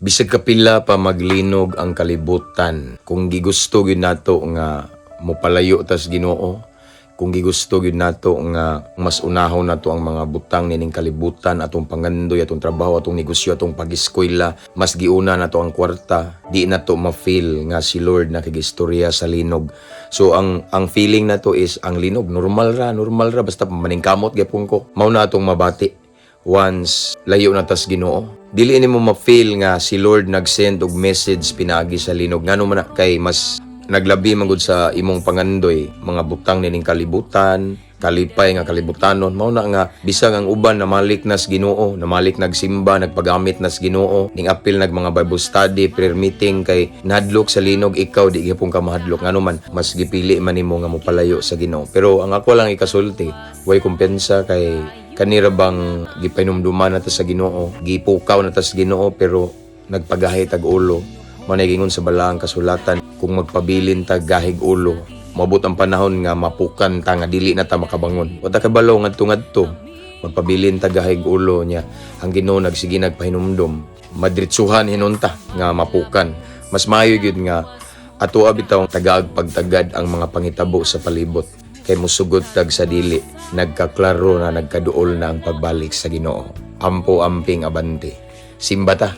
Bisag kapila pa maglinog ang kalibutan, kung gigusto gyud nato nga mopalayo tas Ginoo, kung gigusto gyud nato nga mas unahon nato ang mga butang nining kalibutan, atong pangandoy, atong trabaho, atong negosyo, atong pag-eskwela, mas giuna nato ang kwarta, di nato ma-feel nga si Lord nakigistorya sa linog. So ang feeling nato is ang linog normal ra, normal ra, basta maningkamot gyapon ko. Mao na atong mabati once layo na tas Ginoo. Dili nimo ma-feel nga si Lord nag-send og message pinaagi sa linog, ngano man na kay mas naglabi man gud sa imong pangandoy mga butang nining kalibutan, kalipay nga kalibutanon. Mao na nga bisag ang uban namalik nas Ginoo, namalik nagsimba, nagpagamit nas Ginoo, ning apil nag mga Bible study, prayer meeting, kay nahadlok sa linog, ikaw di gyapon ka mahadlok, ngano man mas gipili man nimo nga mopalayo sa Ginoo. Pero ang ako lang ikasulti, way kumpiyansa kay kanira bang gipahinumduman na ta sa Ginoo, gipukaw na ta sa Ginoo, pero nagpagahi tag ulo. Mao na gingon sa balaang kasulatan, kung magpabilin tag gahig ulo, moabot ang panahon nga mapukan ta nga dili na ta makabangon. Wa ta kabalo ngadto ngadto magpabilin tag gahig ulo niya ang Ginoo nagsige nagpahinumdom, madritsuhan hinunta nga mapukan. Mas maayo gyud nga ato bitaw tagaag pagtagad ang mga pangitabo sa palibot, kay musugot tag sa dili nagkaklaro na, nagkaduol na ang pagbalik sa Ginoo. Ampo, amping, abante, simba ta.